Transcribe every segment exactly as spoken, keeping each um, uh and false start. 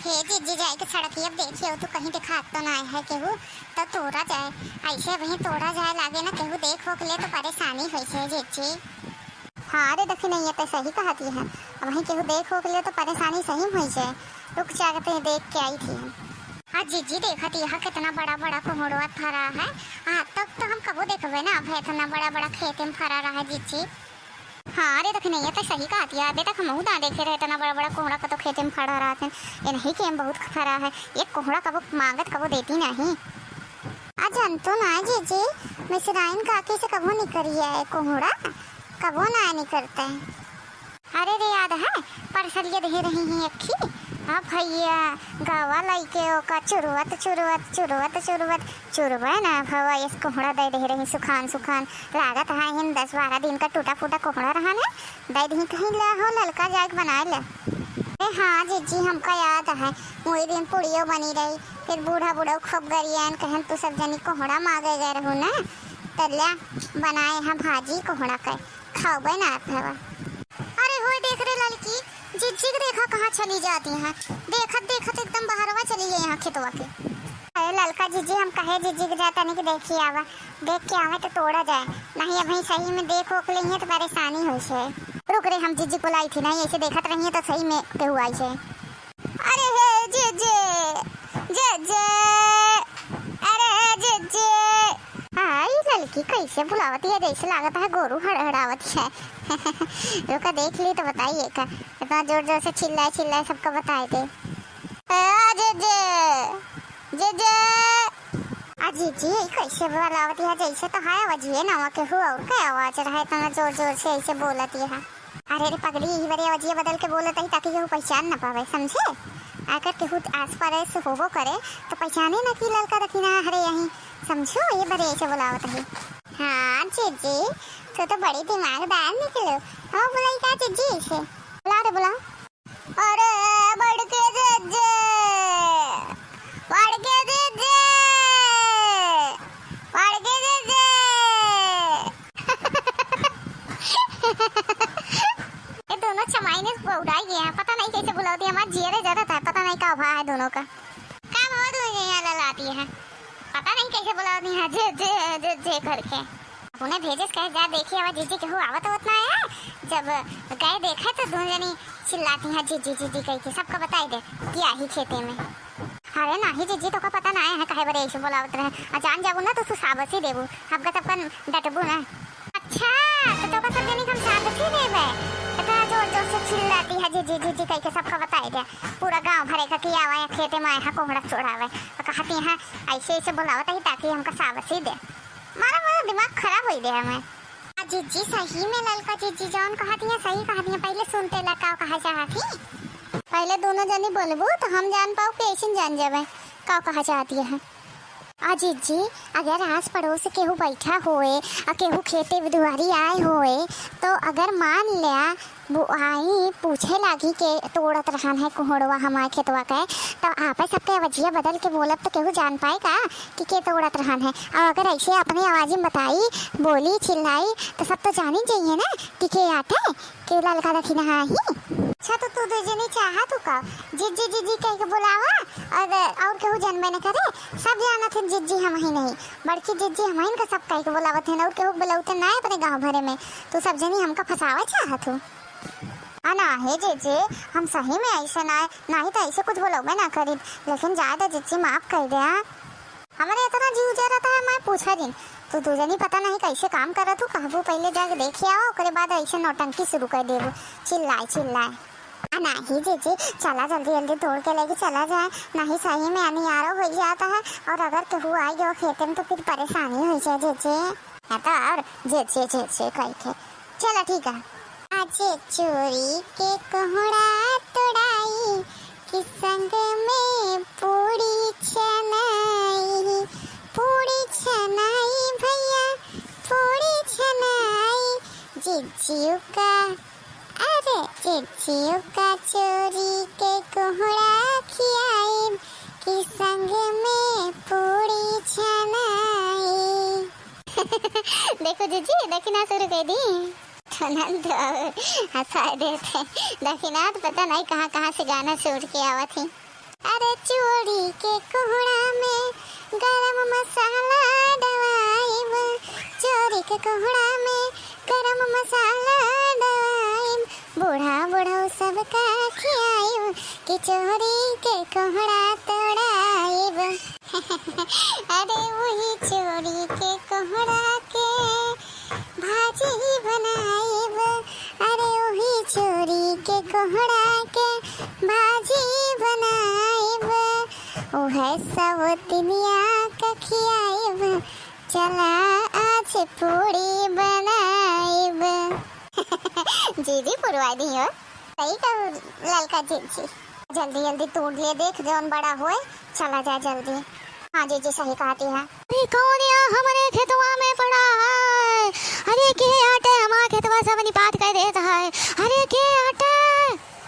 हे जिज्जी, जाए के सड़किया अब देखियो तो कहीं देखात तो नाहीं है केहू, तो तोड़ा जाए। ऐसे वहीं तोड़ा जाए लागे ना, केहू देख होख ले तो परेशानी होइ से जिज्जी। हाँ रे दखिनैया, ते सही कहत ही है, अब वहीं केहू देख होख ले तो परेशानी सही में होइ जाए। रुक जा, ते देख के आइत ही हम। हाँ जिज्जी, देखत ही है कितना बड़ा बड़ा कोहड़वा फरा है। आज तक तो हम कबो देखबे ना, अब इतना बड़ा बड़ा खेते में फरा रहा है जिज्जी। हाँ रे दखिनैया, ते सही कहत ही है, अबे तक हमहू ना देखे रहे इतना बड़ा बड़ा कोहड़ा कतो खेते में फरा रहत है। ये नहीं कि हम बहुत फरा है, एक कोहड़ा कबो मांगत कबो देती नहीं। आ जानतो ना जिज्जी, मिसराइन काकी से कबो निकरिया है कोहड़ा, कबो ना निकरते। अरे रे, याद है, परसलिया देहे रही ही अक्खी। हाँ भैया, गवा लइके ओका चुरवत, चुरवत, चुरवत, चुरवत, चुरवे ना भवा, इस कोहड़ा दे देहे रही सुखान, सुखान। लागत है इन दस बारह दिन का टूटा फूटा कोहड़ा रहा ना, दे दही कहीं ले हो ललका जाए के बनाए ले। अरे हाँ जिज्जी, हमका याद है, वही दिन पुड़ियो बनी रही, फिर बूढ़ा बूढ़ा खूब गरियान कहन, "तू सब जनी कोहड़ा मांगे गए रहू ना, तो ले बनाए हैं भाजी कोहड़ा के।" खाओ बे ना आप हवा। अरे होय देख रे ललकी, जिज्जी के देखा कहाँ चली जाती हैं। देखत देखत एकदम बहरवा चली गई यहाँ खेतवा के। अरे ललका जिज्जी, हम कहे जिज्जी के जाता नहीं कि देखी आवा, देख के आवे तो तोड़ा जाए, नहीं अभी सही में देख ओख लेंगे तो परेशानी होइ से। रुक रे, हम जिज्जी को लाई थी नहीं, ऐसे देखत रहिए तो सही में केहू आई से। अरे हे जिज्जी, जिज्जी, अरे हे जिज्जी। आई ललकी कैसे बुलावत है, जैसे लागत है गोरू हड़हड़ावत है। ओका देख ली तो बताइए का, इतना जोर जोर से चिल्लाए चिल्लाए सबका बताए दे। ए, आ जिज्जी, जिज्जी। आ जिज्जी, ई कैसे बुलावत है, जैसे तो है आवाजिए ना, वहाँ केहू और का आवाज रहे, इतना जोर जोर से ऐसे बोलत है। अरे रे पगली, यही बरे आवाजिया बदल के बोलत ही ताकि केहू पहचान ना पावे, समझे? अगर केहू आस पड़ोस होबो करे तो पहचाने ना कि ललका दखिना हरे यही, समझो? ये बरे ऐसे बुलावत ही। हाँ जिज्जी, तू तो बड़ी दिमागदार निकलो। ओ बुलाई का जिज्जी ऐसे? बुला रे बुला। अरे बड़के जिज्जी, बड़के जिज्जी, बड़के जिज्जी। ये दोनों चमाई ने बौराई गए हैं, पता नहीं कैसे बुलावती है, हमार जियरे जरत है, पता नहीं का भा है दोनों का। का भवा दोनों यहाँ ललाती है, पता नहीं कैसे बुलावती है, जे, जे, जे, जे करके। उन्हें भेजे से कहे, "जा देखी आवा जिज्जी, केहू आवत आवत ना है।" जब गए देखे तो दोनों जनी चिल्लाती हैं, "जिज्जी, जिज्जी," कह के सबका बताई दे कि आही खेते में। अरे नाही जिज्जी, तोका पता ना है, काहे बरे ऐसे बोलावत रहे। आ जान जाबू ना तो तू साबसी देबू, हमका सबका डटबू ना। अच्छा, तो तोका सब जनी हम साबसी देबे? इतना जोर जोर से चिल्लाती है, "जिज्जी, जिज्जी," कह के सबका बताई दे। पूरा गांव भरे का कि आवा या खेते में आए हैं कोहड़ा चोरावे। तो कहती हैं, "ऐसे ऐसे बोलावत ही ताकि हमका साबसी दे।" मारा मारा दिमाग खराब होई दे हमें। आ जिज्जी, सही में ललका जिज्जी जौन कहत हियाँ, सही कहत हियाँ। पहिले सुनते ला का कहा चाहत ही। पहिले दोनों जनी बोलबू तो हम जान पाऊ कि ऐसे जान जावे का कहा चाहत ही। आ जिज्जी, अगर आस पड़ोस केहू बैठा होए आ केहू खेते दुआरी आए होए, तो अगर मान लिया वो आई पूछे लागी के तोड़त रहन है कोहड़वा हमारे खेतवा के, तब आपे सबके आवाजिया बदल के बोलब तो केहू जान पाए का कि के तोड़त रहन है? और अगर ऐसे अपने आवाजी में बताई, बोली, चिल्लाई, तो सब तो जानी जाइए ना कि के आटे, के ललका दखिना ही। अच्छा, तो तू दो जनी चाहत हो का जिज्जी जिज्जी कह के बुलावा और, और केहू जनबे न करे, सब जानत है जिज्जी हम ही नहीं, बड़की जिज्जी हम ही का सब कह के बुलावत है और केहू बुलावते ना है अपने गाँव भरे में, तू सब जनी हमका फंसावे चाहत हो। आ नाही जिज्जी, हम सही में ऐसे ना, नाही तो ऐसे कुछ बोलबे ना करी, लेकिन जाए दे जिज्जी, माफ कर दे। हाँ, हमरे इतना जीव जरत है, मैं पूछा जिन। तू दू जनी पता नहीं कैसे काम करत हो, कहबू पहले जाके देख आवा, ओकरे बाद ऐसे नौटंकी शुरू कर देबू, चिल्लाए चिल्लाए। आ नाही जिज्जी, चला जल्दी जल्दी तोड़ के लेके चला जाए, नहीं सही में अनियारो हो जाता है, और अगर केहू आई गयो खेते में तो फिर परेशानी हो जाए जिज्जी। है तो और जिज्जी जिज्जी कह के। चला ठीक है। आज चोरी के कोहड़ा तोड़ाई कि संग में पूड़ी छनाई, पूड़ी छनाई भैया, पूड़ी छनाई। जिज्जियो का, अरे जिज्जियो का चोरी के कोहड़ा खियाई कि संग में पूड़ी छनाई। देखो जिज्जी, देखी ना शुरू कर दी। ठनन तो हंसा देते। देखी ना, तो पता नहीं कहाँ कहाँ से गाना सुन के आवत ही। कोहड़ा में गरम मसाला डलाइब, बूढ़ा बुढ़ऊ सबका खियाइब, कि चोरी के कोहड़ा तोड़ाइब। अरे वही चोरी के कोहड़ा के भाजी बनाइब, अरे वही चोरी के कोहड़ा के भाजी बनाइब, उहे सब तिनिया के खियाइब। चला आज पूड़ी बनाइब। जीजी पुरवाई दी हो। सही कहू ललका जीजी। जल्दी जल्दी तूड़ ले, देख जौन बड़ा होए, चला जाए जल्दी। हाँ जीजी सही कहती है। अरे कौन या हमरे खेतवा में पड़ा है? अरे के आटे हमार खेतवा सब निपात कर देत है। अरे के आटे?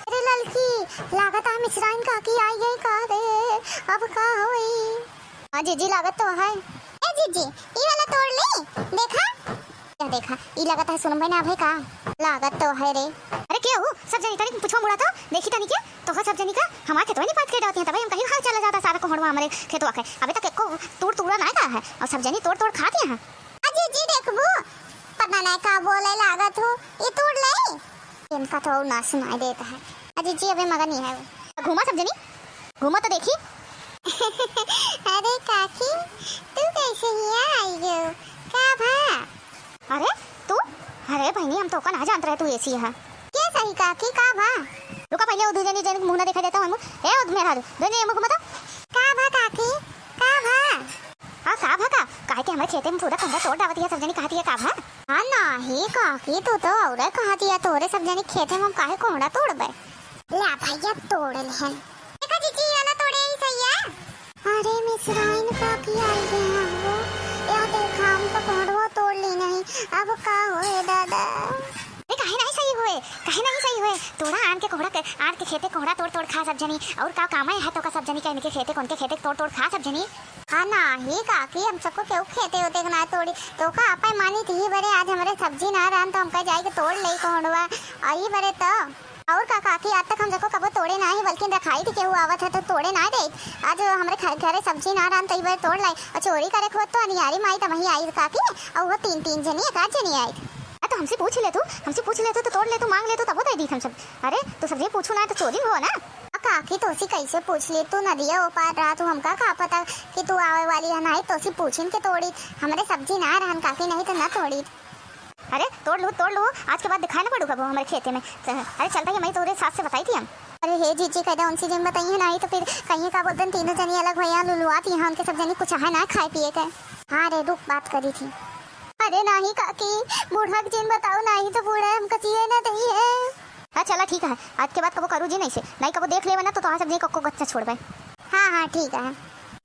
अरे ललकी, लागत है मिसराइन काकी आई गई का रे? अब का होई? हाँ जीजी लागत तो है। ए जीजी, ई वाला तोड़ ली, देखा। यह देखा, ई लागत है सोनम बहिन आवे का? लागत तो है रे। अरे के हो? सब जनी तनी पूछो मुड़ा तो, देखी तनी के, तो सब जनी का हमार खेतवा निपात के डालती हैं, तब हम कहीं हाल चला जाता सारा कोहड़वा हमारे खेतवा के। अबे तक एको तोड़ तोड़ा ना का है, और सब जनी तोड़ तोड़ खाती हैं। अजी जी देखबू, पता नहीं का बोले लागत हो, ई तोड़ ले। इनका तो ना सुनाई देता है। अजी जी अबे मगन ही है वो। घूमा सब जनी, घूमा तो देखी। अरे काकी, तू कैसे हिया आई गयो? का भा? अरे तू, अरे बहनी हम तो का ना जानत रहे तू ऐसी है। के सही काकी का भा? रुका पहले वो दू जनी जनी मुंह ना दिखाई देता हूँ। ए ओ मेहरारू, दू जनी मुंह घुमा तो। का भा काकी, का भा? हाँ का भा का? काहे के हमारे खेते में पूरा कोहड़ा तोड़ डावत है सब जनी कहती है का भा? हाँ नाही काकी तू तो औरे कहती है तोरे सब जनी खेते में हम काहे कोहड़ा तोड़बे? ला भैया तोड़ लेहन। देखा जीजी, ये वाला तोड़े ही सही है। अरे मिसराइन काकी आई गए हैं वो। या देखा, हम तो कोहड़वा तोड़ ली नहीं। अब का होए दादा? अरे काहे नहीं सही होए, काहे नहीं सही होए? तोड़ा आन के कोहड़ा के, आन के खेते कोहड़ा तोड़ तोड़ खा सब जनी। और का काम है तो का सब जनी के इनके खेते, कौन के खेते तोड़ तोड़ खा सब जनी। हाँ नाही काकी, हम सबको केहू खेते होते के ना तोड़ी। तो का आपा मानी थी बरे आज हमरे सब्जी ना रहन तो हमका जाए के तोड़ ले कोहड़वा। आई बरे तो। और का काकी, आज तक हम सबको कबो तोड़े ना ही, बल्कि रखाई थी, केहू आवत है तो तोड़े ना दे। आज हमरे घर, घरे सब्जी ना रहन तो ई बार तोड़ लाई। और चोरी करे खोत तो अनियारी माई तमही आई काकी, और वो तीन, तीन जनी, एक आध जनी आई। आ, तो हमसे पूछ ले तू, हमसे पूछ ले तू, तो तोड़ ले तू, मांग ले तू, तबो दे दी हम सब। अरे, तो सब्जी पूछू ना तो चोरी हो ना। आ, काकी तोसी कैसे पूछ ली तू? नदिया ओ पार रहा तू, हमका का पता कि तू आवे वाली है, नहीं तोसी पूछिन के तोड़ी। हमरे सब्जी ना रहन काकी, नहीं तो ना तोड़ी। अरे तोड़ लू, तोड़ लू, आज के बाद दिखाई ना पड़ू कबो हमारे खेते में। च-, अरे चलता ही मैं तोरे सास से बताई थी हम। अरे हे जीजी, कह दे उनसे जिन बताई है, नहीं तो फिर कहीं का बोलते हैं, तीनों जनी अलग भैया लुलुआत यहाँ उनके सब जनी कुछ है ना खाए पिए के। हाँ रे, रुक बात करी थी। अरे नाही काकी, बूढ़ा के जिन बताओ, नहीं तो बूढ़ा हमका जिए ना दही है। हाँ चला ठीक है, आज के बाद कबो करू जी नहीं से, नहीं कबो देख लेवे ना तो तोहार सब जनी कक्को गच्चा छोड़बे। हाँ हाँ ठीक है।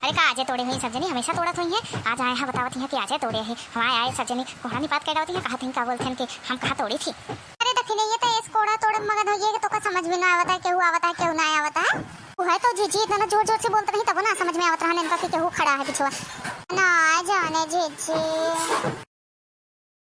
अरे का आजे तोड़े हुई सब जनी, हमेशा तोड़त हुई है, आज आए हैं बतावत हैं कि आजे तोड़े है। हमारे आए सब जनी कोहड़ा निपात के डावती हैं, कहत हैं का बोलते हैं कि हम कहाँ तोड़ी थी। अरे दखिने ये तो इस कोहड़ा तोड़े मगन हुई है कि तोका समझ में ना आवता है, केहू आवता है, केहू ना आवता है। वो है तो जीजी इतना जोर जोर से बोलते नहीं तब ना समझ में आवत रहा इनका कि केहू खड़ा है पिछुआ। ना जाने जीजी।